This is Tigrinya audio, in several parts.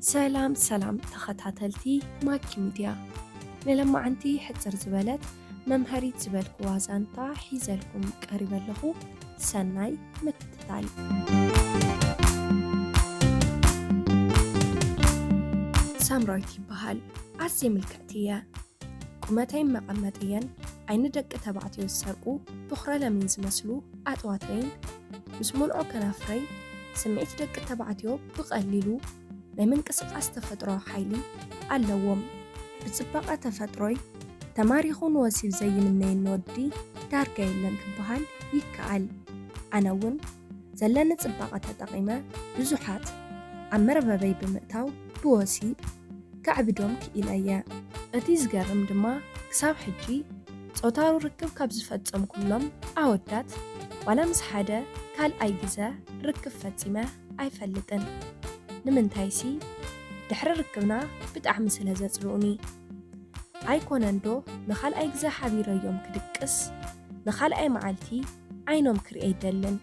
ሰላም ሰላም ተኸታተልቲ ማኪ ሚድያ፣ ንለማዓንቲ ሕጽር ዝበለት መምሃሪት ዝበልኩዋ ዛንታ ሒዘልኩም ቀሪበ ኣለኹ። ሰናይ ምክትታል። ሳምራዊት ይበሃል። ኣዝየ ምልክዕቲ እየ። ቁመተይን መቐመጥየን ዓይኒ ደቂ ተባዕትዮ ዝሰርቁ ብኹረ ለሚን ዝመስሉ ኣጥዋተይን ምስ ሙልዖ ከናፍረይ ስምዒት ደቂ ተባዕትዮ ብቐሊሉ ናይ ምንቅስቓስ ተፈጥሮኣዊ ሓይሊ ኣለዎም። ብጽባቐ ተፈጥሮይ ተማሪኹ ንወሲብ ዘይምነየኒ ወዲ ዳርጋ የለን ክበሃል ይከኣል። ኣነ እውን ዘለኒ ጽባቐ ተጠቒመ ብዙሓት ኣብ መርበበይ ብምእታው ብወሲብ ከዕብዶም ክኢለ እየ። እቲ ዝገርም ድማ ክሳብ ሕጂ ጾታዊ ርክብ ካብ ዝፈጸምኩሎም ኣወዳት ዋላ ምስ ሓደ ካልኣይ ግዘ ርክብ ፈጺመ ኣይፈልጥን። ንምንታይሲ ድሕሪ ርክብና ብጣዕሚ ስለ ዘጽልኡኒ። ኣይኮነንዶ ንኻልኣይ ግዘ ሓቢረዮም ክድቅስ ንኻልኣይ መዓልቲ ዓይኖም ክርኢ ኣይደልን።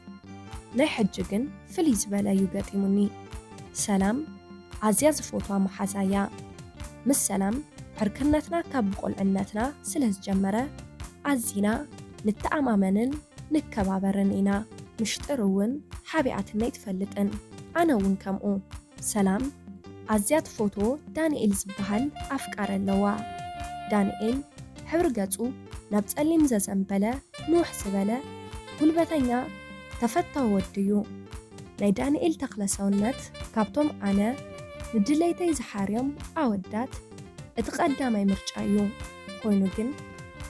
ናይ ሕጂ ግን ፍልይ ዝበለ እዩ ገጢሙኒ። ሰላም ኣዝያ ዝፈትዋ መሓዛ እያ። ምስ ሰላም ዕርክነትና ካብ ብቆልዕነትና ስለ ዝጀመረ ኣዚና ንተኣማመንን ንከባበርን ኢና። ምሽጥር እውን ሓቢኣትኒ ኣይትፈልጥን። ኣነ እውን ከምኡ። ሰላም ኣዝያ ትፈትዎ ዳንኤል ዝበሃል ኣፍቃሪ ኣለዋ። ዳንኤል ሕብሪ ገጹ ናብ ጸሊም ዘዘንበለ ንውሕ ዝበለ ጉልበተኛ ተፈታዊ ወዲ እዩ። ናይ ዳንኤል ተኽለ ሰውነት ካብቶም ኣነ ንድሌተይ ዝሓርዮም ኣወዳት እቲ ቀዳማይ ምርጫ እዩ። ኮይኑ ግን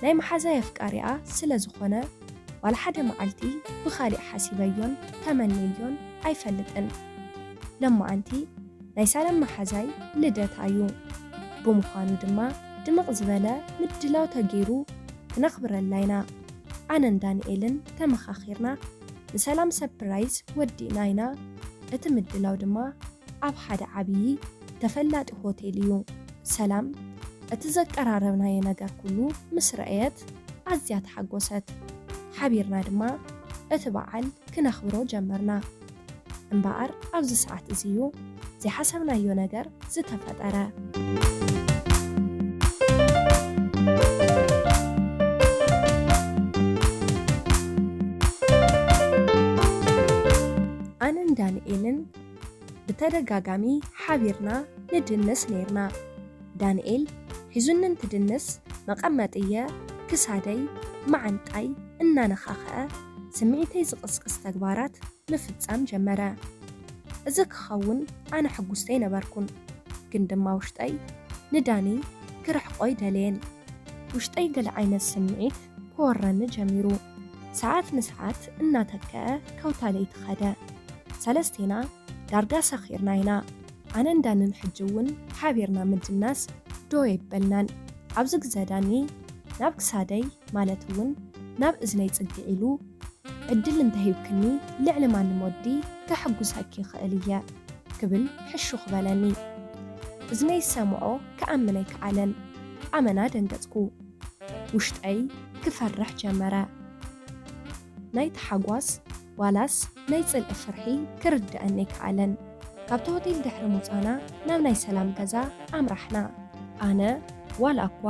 ናይ መሓዛይ ኣፍቃሪኣ ስለ ዝኾነ ዋላ ሓደ መዓልቲ ብኻሊእ ሓሲበዮን ተመንየዮን ኣይፈልጥን። ለማዓንቲ ናይ ሰላም መሓዛይ ልደታ እዩ። ብምዃኑ ድማ ድምቕ ዝበለ ምድላው ተገይሩ ክነኽብረላ ኢና። ኣነን ዳንኤልን ተመኻኺርና ንሰላም ሰፕራይዝ ወዲእና ኢና። እቲ ምድላው ድማ ኣብ ሓደ ዓብዪ ተፈላጢ ሆቴል እዩ። ሰላም እቲ ዘቀራረብናዮ ነገር ኩሉ ምስ ረኣየት ኣዝያ ተሓጎሰት። ሓቢርና ድማ እቲ በዓል ክነኽብሮ ጀመርና። እምበኣር ኣብዚ ሰዓት እዚ እዩ ዘይሓሰብናዮ ነገር ዝተፈጠረ። ኣነን ዳንኤልን ብተደጋጋሚ ሓቢርና ንድንስ ነይርና። ዳንኤል ሒዙኒ እንትድንስ መቐመጥየ ክሳደይ መዓንጣይ እናነኻኸአ ስምዒተይ ዝቕስቅስ ተግባራት ምፍጻም ጀመረ። እዚ ክኸውን ኣነ ሕጉስቲ ኣይነበርኩን፣ ግን ድማ ውሽጠይ ንዳኒ ክርሕቆ ኣይደለየን። ውሽጠይ ገለ ዓይነት ስምዒት ክወረኒ ጀሚሩ። ሰዓት ንሰዓት እናተከአ ከውታ ለይቲ ኸደ። ሰለስቴና ዳርጋ ሰኺርና ኢና። ኣነን ዳንን ሕጂ እውን ሓቢርና ምድናስ ዶ የበልናን። ኣብዚ ግዘ ዳኒ ናብ ክሳደይ ማለት እውን ናብ እዝነይ ጽግዕ ኢሉ ዕድል እንተሂብክኒ ልዕሊ ማንም ወዲ ከሐጉሰኪ ይኽእል እየ ክብል ሕሹኽ በለኒ። እዝነይ ዝሰምዖ ክኣምን ኣይከኣለን። ኣመና ደንገጽኩ። ውሽጠይ ክፈርሕ ጀመረ። ናይ ተሓጓስ ዋላስ ናይ ጽልኢ ፍርሒ ክርድኣኒ ኣይከኣለን። ካብቲ ሆቴል ድሕሪ ምውጻና ናብ ናይ ሰላም ገዛ ኣምራሕና። ኣነ ዋላ እኳ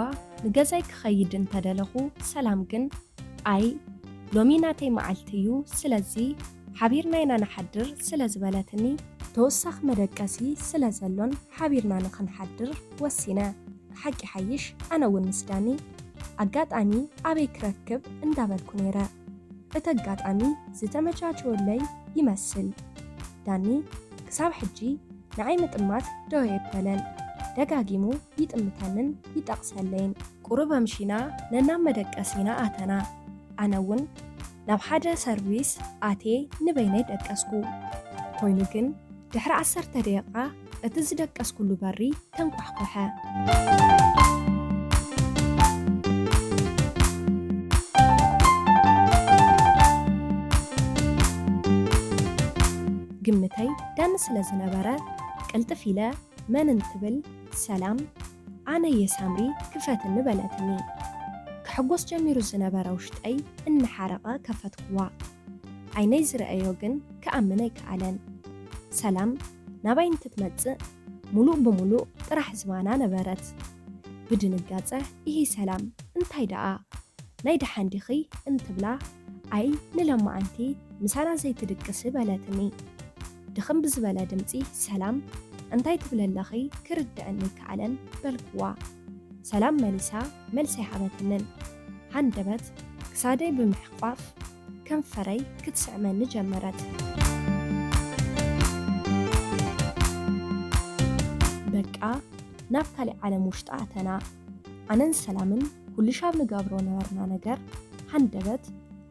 ንገዛይ ክኸይድ እንተደለኹ፣ ሰላም ግን ኣይ ሎሚ ናተይ መዓልቲ እዩ፣ ስለዚ ሓቢርና ኢና ንሓድር ስለ ዝበለትኒ፣ ተወሳኺ መደቀሲ ስለ ዘሎን ሓቢርና ንኽንሓድር ወሲነ። ሓቂ ሓይሽ ኣነ እውን ምስ ዳኒ ኣጋጣሚ ኣበይ ክረክብ እንዳበልኩ ነይረ። እቲ ኣጋጣሚ ዝተመቻቸወለይ ይመስል። ዳኒ ክሳብ ሕጂ ንዓይ ምጥማት ደው የበለን። ደጋጊሙ ይጥምተንን ይጠቕሰለይን። ቁሩብ ኣምሺና ነናብ መደቀሲና ኣተና። ኣነ እውን ናብ ሓደ ሰርቪስ ኣትየ ንበይነይ ደቀስኩ። ኮይኑ ግን ድሕሪ ዓሰርተ ደቂቓ እቲ ዝደቀስኩሉ በሪ ተንኳሕኮሐ። ግምተይ ዳኒ ስለ ዝነበረ ቅልጥፍ ኢለ መን እንትብል፣ ሰላም፣ ኣነ እየ ሳምሪ፣ ክፈትኒ በለትኒ። ክሕጎስ ጀሚሩ ዝነበረ ውሽጠይ እናሓረቐ ከፈትኩዋ። ዓይነይ ዝረኣዮ ግን ክኣምን ኣይከኣለን። ሰላም ናባይ እንትትመጽእ ሙሉእ ብሙሉእ ጥራሕ ዝባና ነበረት። ብድንጋጸ፣ "ኢሂ ሰላም፣ እንታይ ደኣ? ናይ ደሓን ዲኺ?" እንትብላ፣ "ኣይ፣ ንለማዓንቲ ምሳና ዘይትድቅሲ?" በለትኒ። ድኽም ብዝበለ ድምጺ፣ "ሰላም፣ እንታይ ትብሊ ኣለኺ? ክርድአኒ ኣይከኣለን" በልክዋ። ሰላም መሊሳ መልሲ ኣይሃበትንን። ሃንደበት ክሳደይ ብምሕቋፍ ከንፈረይ ክትስዕመኒ ጀመረት። በቃ ናብ ካሊእ ዓለም ውሽጢ ኣተና። ኣነን ሰላምን ኩሉ ሻብ ንገብሮ ነበርና ነገር ሃንደበት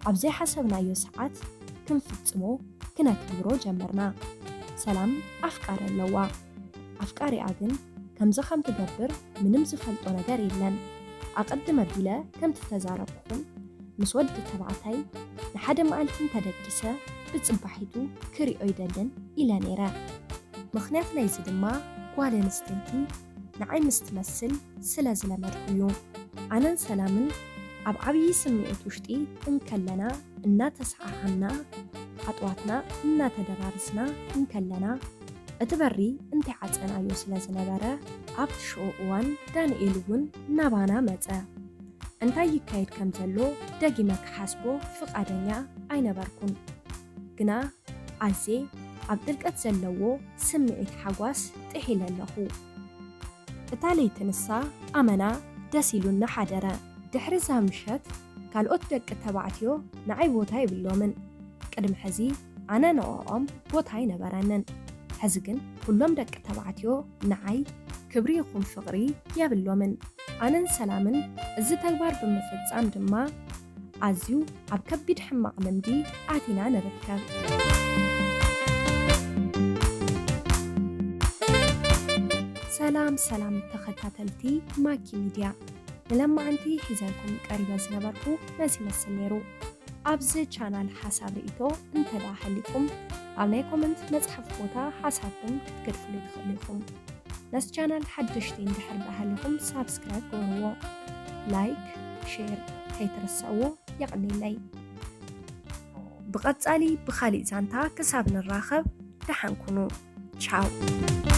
ኣብ ዘይሓሰብናዮ ሰዓት ክንፍጽሞ ክነትግብሮ ጀመርና። ሰላም ኣፍቃሪ ኣለዋ። ኣፍቃሪኣ ግን ከምዚ ከም ትገብር ምንም ዝፈልጦ ነገር የለን። ኣቐድመ ኣቢለ ከምቲ ተዛረብኩኹም፣ ምስ ወዲ ተባዕታይ ንሓደ መዓልቲ እንተደቂሰ ብጽባሒቱ ክሪኦ ይደልን ኢለ ነይረ። ምኽንያት ናይዚ ድማ ጓል ኣንስተይቲ ንዓይ ምስ ትመስል ስለ ዝለመድኩ እዩ። ኣነን ሰላምን ኣብ ዓብዪ ስምዒት ውሽጢ እንከለና እናተሰዓዓምና፣ ኣጥዋትና እናተደራረስና እንከለና፣ እቲ በሪ እንተይዓጸናዮ ስለ ዝነበረ፣ ኣብቲ ሽዑ እዋን ዳንኤል እውን ናባና መጸ። እንታይ ይካየድ ከም ዘሎ ደጊመ ክሓስቦ ፍቓደኛ ኣይነበርኩን። ግና ኣዜ ኣብ ጥልቀት ዘለዎ ስምዒት ሓጓስ ጥሒለ ኣለኹ። እታ ለይቲ ንሳ ኣመና ደስ ኢሉኒ ሓደረ። ድሕሪ እዛ ምሸት ካልኦት ደቂ ተባዕትዮ ንዓይ ቦታ የብሎምን። ቅድሚ ሕዚ ኣነ ንዕኦም ቦታ ኣይነበረንን። ሕዚ ግን ኩሎም ደቂ ተባዕትዮ ንዓይ ክብሪ ይኹን ፍቕሪ የብሎምን። ኣነን ሰላምን እዚ ተግባር ብምፍጻም ድማ ኣዝዩ ኣብ ከቢድ ሕማቕ ልምዲ ኣቲና ንርከብ። ሰላም ሰላም ተኸታተልቲ ማኪ ሚድያ፣ ንለማዓንቲ ሒዘልኩም ቀሪበ ዝነበርኩ ነዚ ይመስል ነይሩ። ኣብዚ ቻናል ሓሳብ ርእይቶ እንተ ደኣ ሃሊኩም፣ ኣብ ናይ ኮመንት መጽሓፍ ቦታ ሓሳብኩም ክትገድፍሉ ትኽእሉ ኢኹም። ነዚ ቻናል ሓደሽቲ እንድሕር ደኣ ሃሊኹም ሳብስክራይብ ግበርዎ፣ ላይክ፣ ሼር ከይትረስዕዎ። የቐንየለይ። ብቐጻሊ ብኻሊእ ዛንታ ክሳብ ንራኸብ ደሓን ኩኑ። ቻው።